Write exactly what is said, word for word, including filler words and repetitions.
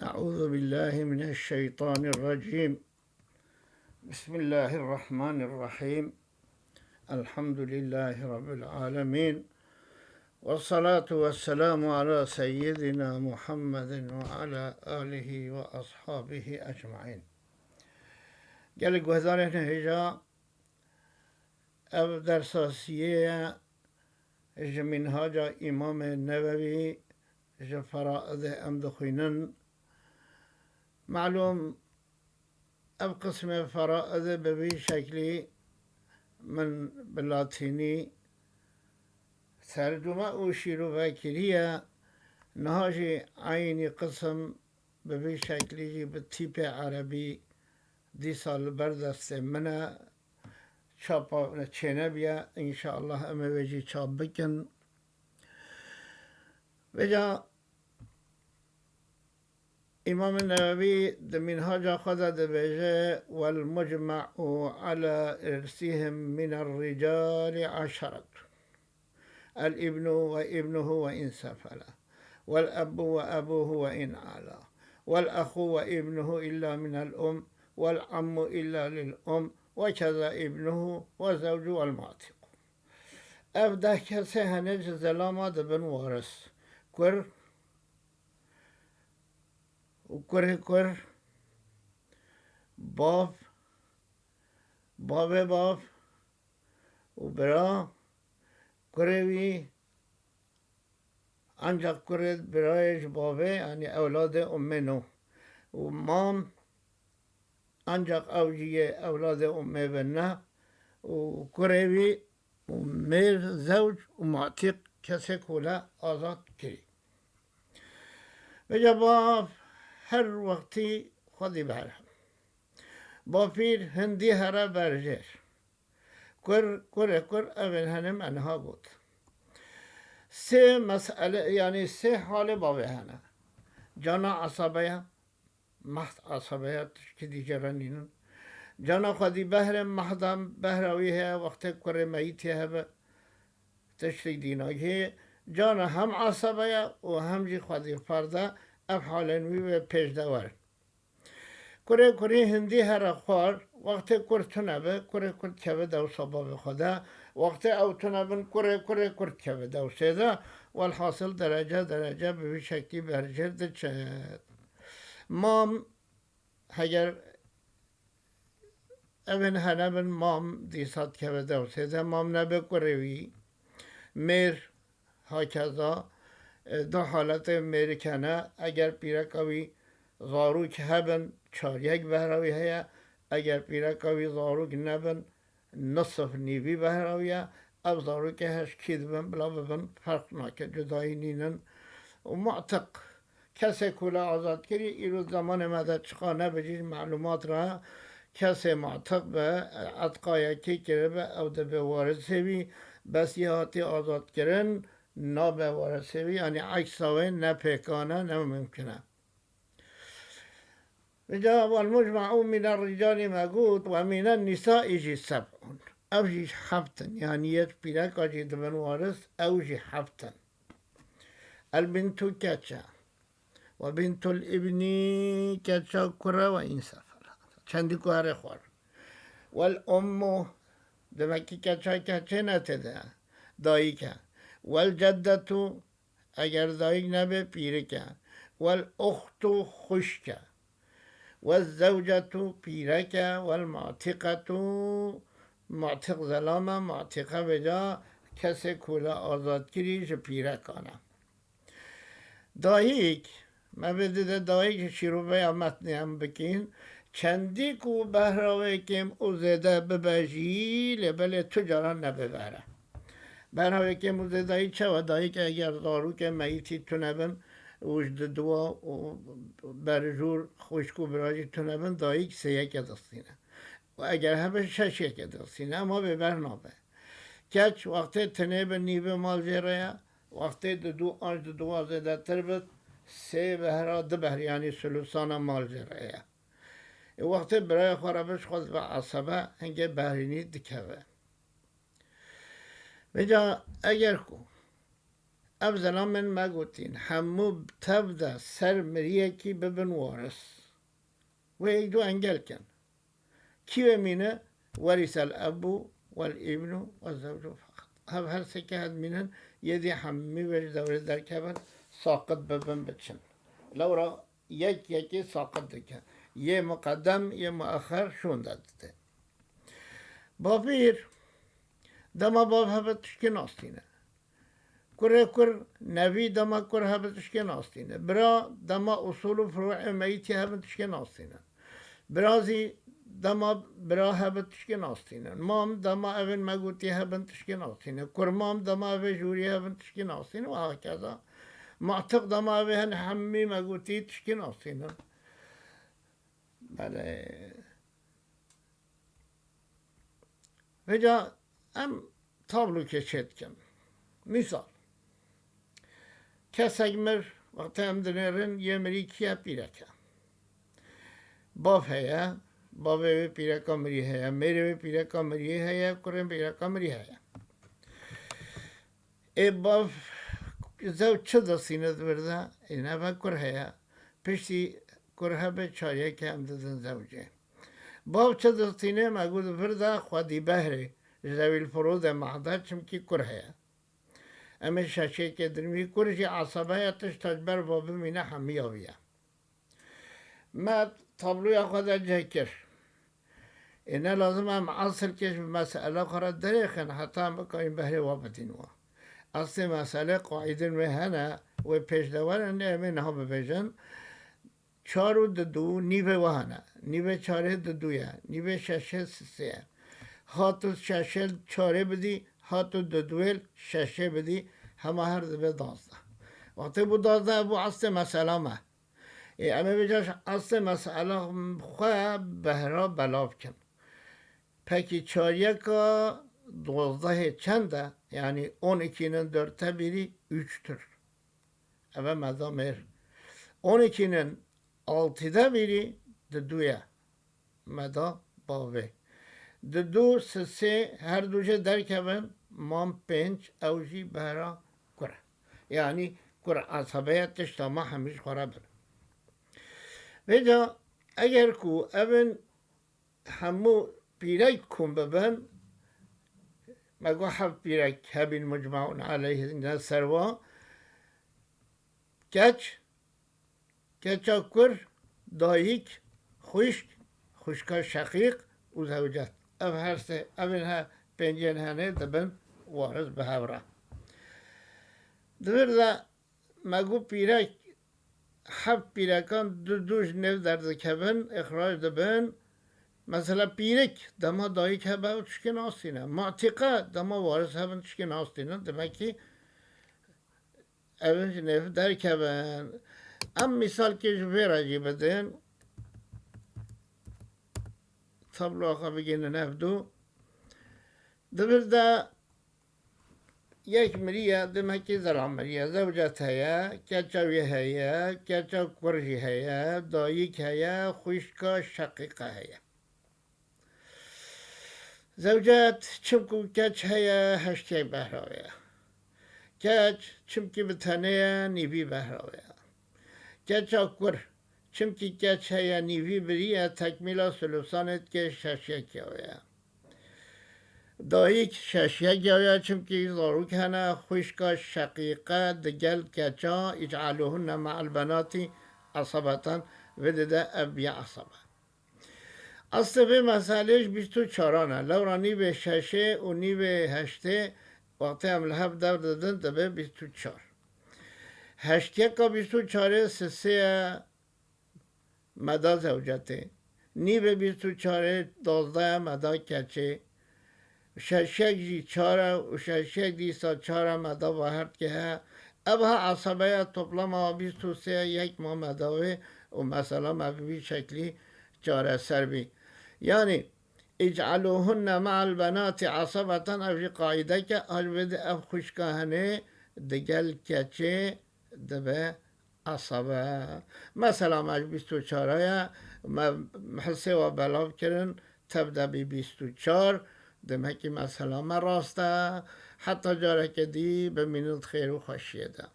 أعوذ بالله من الشيطان الرجيم. بسم الله الرحمن الرحيم. الحمد لله رب العالمين. والصلاة والسلام على سيدنا محمد وعلى آله وأصحابه أجمعين. Gelek guhdarên hêja, ev dersa siyê ye ji Mînhaca Îmamê Newewî, ji Feraidê em dixwînin. Malûm, ev qismê Feraidê bi vî şeklî min bi latînî tercume û şîrove kiriye. Niha jî eynî qisim bi vî şeklî jî bi tîpê erebî dîsa li ber destê min e. Çapa çênebiye. Înşallah em ê wê jî çap bikin. Vêca Îmam Newewî di Mînhaca xwe de dibêje: "والمجمع على إرثهم من الرجال عشرة، الابن وابنه وإن سفلا، والأب وأبوه وإن علا، والأخ وابنه إلا من الأم، والعم إلا للأم، وكذا ابنه والزوج والمعتق." Ev deh kesê hene ji zelama dibin waris. Kur û kurê kur, bav, bavê bav û bira, kurê wî, ancaq kurê birayê ji bavê, yanî ewladê ummê no. Û mam, ancaq ew jî yê ewladê ummê ve ne. Û kurê wî û mêr, zewc û matîq, kesê ku le azad kirî. Vêca bav her wextî xwedî bihre. Bapîr hindî here berjêr. Kur, kurê kur, evên hene me niha got. Sê mesele, yanî sê halê bavê hene. Cana esabe ye, mehd esabe ye, tişkî dî jê re nînin. Cana xwedî behre, mehda behra wî heye, wextê kurê meyîtê hebe, tiştî dî nagihê. Cana hem esabe ye û hem jî xwedî ferde, ev halên wî wê pêş de werin. Kurê kurî hindî here xwar, wextê kur tune be, kurê kur dikeve dewsa bavê xwe de, wextê ew tune bin, kurê kurê kur dikeve dewsê de, welhasil derece derece bi vî şeklî berjêr diçe. Mam, heger evên hene bin, mam dîsa dikeve dewsê de, mam nebe kurê wî, mêr, Hakeza, e, du haletê mêrik hene. Eger pîreka wî zarok hebin, çar yek behra wî heye. Eger pîreka wî zarok nebin, nisif, nîvî behra wî ye. Ev zarokê her ji kî dibin, bila bibin, ferq nake, cudayî nînin. Û mu'tiq, kesê ku le azad kirî, îro zemanê me de çiqa nebe jî, ji melumat re, kesê mu'tiq be, etqa yekê kiribe, ew dibe warisê wî, bes yê hatî azadkirin, nabe warisê wî, yanî eksa wê ne pêkan e, ne mimkin e. Vêca والمجمع من الرجال me got, ومن النساء jî سبع. Ew jî heft in, yanî yek pîreka jî dibin waris, ew jî heft in. البنت keç e. وبنت الابن keça kur e, وإن سفلا. Çendî ku here xwar. والأم, demek ki keça keçê ne tê de. Dayik e. والجدة, eger dayik nebe, pîrik e. والأخت, xwişk e. والزوجة, pîrek e. والمعتقة, mu'tiq zelam e, mu'tiqe vêca kesê ku le azad kirî ji pîrekan e. Dayik, me vê dide dayik şîroveya metnê em bikîn. Çendî ku behra wê kêm û zêde bibe jî, lê belê tu caran nebe behre. Behra wê kêm û zêdayî çawa? Dayik eger zarokê meyîtî tune bin û ji diduwa û berjûr, xwişk û bira jî tune bin, dayik sê yeke distîne. Û eger hebe şeş yeke distîne, ema bêber nabe. Keç wextê tinê bi nîvê mal jê re ye, wextê didu an ji diduwa zêdetir bit, sê behra, du behr, yanî sulusana mal jê re ye. Ê wextê birayê xwe re bi ji xwe dibe esebe, hingê behrînî dikeve. Vêca eger ku Ev zilamên me gotîn, hemû tev de ser miriyekî bibin waris. Wê yek du engel kin. Kî wê mîne? Werisel ebu wel îbnu we zewcu feqet. Hev her seke hez mînin, yê dî hemî wê ji dewrê derkevin, saqit bibin biçin. Lewra yek yekê saqit dike. Yê muqedem, yê muexer şûnde dide. Bavîr, dema bav hebe tişkê nastîne. Kurê kur, nevî dema kur hebe tişkê nastîne. Bira dema usûl û furu'ê meyîtî hebe tişkê nastîne. Bira zî dema bira hebe tişkê nastîne. Mam dema evên me gotî hebin tişkê nastîne. Kurmam dema evê jûrî hebin tişkê nastîne. Û hakeza. Matiq dema evê hin hemî me gotî tişkê nastîne. Belê. Vêca em tablokê çêdikin. Mîsal, kesek mir, wextê em dinêrin, yê mirî kî ye? Pîrek e. Bav heye, bavê wê pîreka mirî heye, mêrê wê pîreka mirî heye, kurên pîreka mirî heye. Ê bav zew çi distîne di vir de? Ê neve kur heye. Piştî kur hebe çariyeke em didin zewcê. Bav çi distîne? Me got vir de xwedî behrê ji zewîl firûdê mahde, çimkî kur heye. Em ê şeşêkê din wî kur jî esebe ye, tişta ji ber va bimîne hemiya wî ye. Me tabloya xwe de cih kir. Ê ne lazim em esilkê ji mesele xwe re derêxin heta em bikarîn behrê wa bidîn wa. Eslê mesele qaîdên wê hene, wê pêş de werin, lê em ê niha bibêjin. Çar û didu nîvê we hene. Nîvê çarê didu ye. Nîvê şeşê sisê ye. Hat û şeşê çarê bidî, hat û diduê şeşê bidî, hema her dibe dazdeh. Wextê bû dazdeh, bû eslê mesela me. Ê, em ê vêca ji eslê mesela xwe behra belav kin. Pekî çariyeka dozdehê çend e? Yanî on ikinin dörtte biri üçtür. Eve meda mêr. On ikinin altide biri didu ye. Meda bavê. Didu sisê her du jê derkevin, mam pênc, ew jî behra kur e. Yanî kur esebe ye, tişta me hemî ji xwe re bin. Vêca eger ku evin hemû pîrek kom bibin, me got heft pîrek hebîn mucmeûn aleyhî ne serwa, keç, keça kur, dayik, xwişk, xwişka şeqîq û zewcet. Ev her sê, evên he pêncên henê dibin waris bi hev re. Di vir de me got pîrek, heft pîrekan du du ji nêv derdikevin, îxrac dibin. Mesela pîrik, dema dayik hebe ew tişkê nastîne. Matîqe, dema waris hebin tişkê nastînin. Demek kî evin ji nêv derkevin. Em mîsalkê ji vê re jî bidin. Tabloya xwe bigihînin hev du. Di vir de yek mirî ye, demekî zira mirî ye. Zewcet heye, keça wî heye, keça kur jî heye, dayik heye, xwişka şeqîqe heye. Zewcet, çimkû keç heye, heştiyek behra wê ye. Keç, çimkî bi tenê ye, nîvî behra wê ye. Keça kur, çimkî keç heye, nîvî birî ye, tekmîla sulusanê dike, şeşyek ya wê ye. Dayik şeşyek ya wê ye, çimkî zarok hene, xwişka şeqîqe digel keça, îc'alûhunne me'el benatî esebeten, vê dide ev biye esebe. Eslê vê meselê ji bîst û çaran e. Lewra nîvê şeşê û nîvê heştê wextê em li hev dev didin dibe bîst û çar. Heştyeka bîst û çarê sisê ye, me da zewcetê. Nîvê bîst û çarê dozdeh ye, me da keçê. Şeşyek jî çar e û şeşyek dîsa çar e, me da va her dike he. Ev ha esebe ye, toplama bîst û sê ye, yek ma me da wê û mesela me bi vî şeklî çareser bî. Yanî, îc'alûhunne me'el benatî esebeten, ev jî qaîdeke, a ji vê de ev xwişka henê digel keçê dibe esebe. Mesela me ji bîst û çar ye, me hisê we belav kirin, tev de bî bîst û çar, Demekî mesela me rast e, heta careke dî bimînin di xêr û xweşiyê de.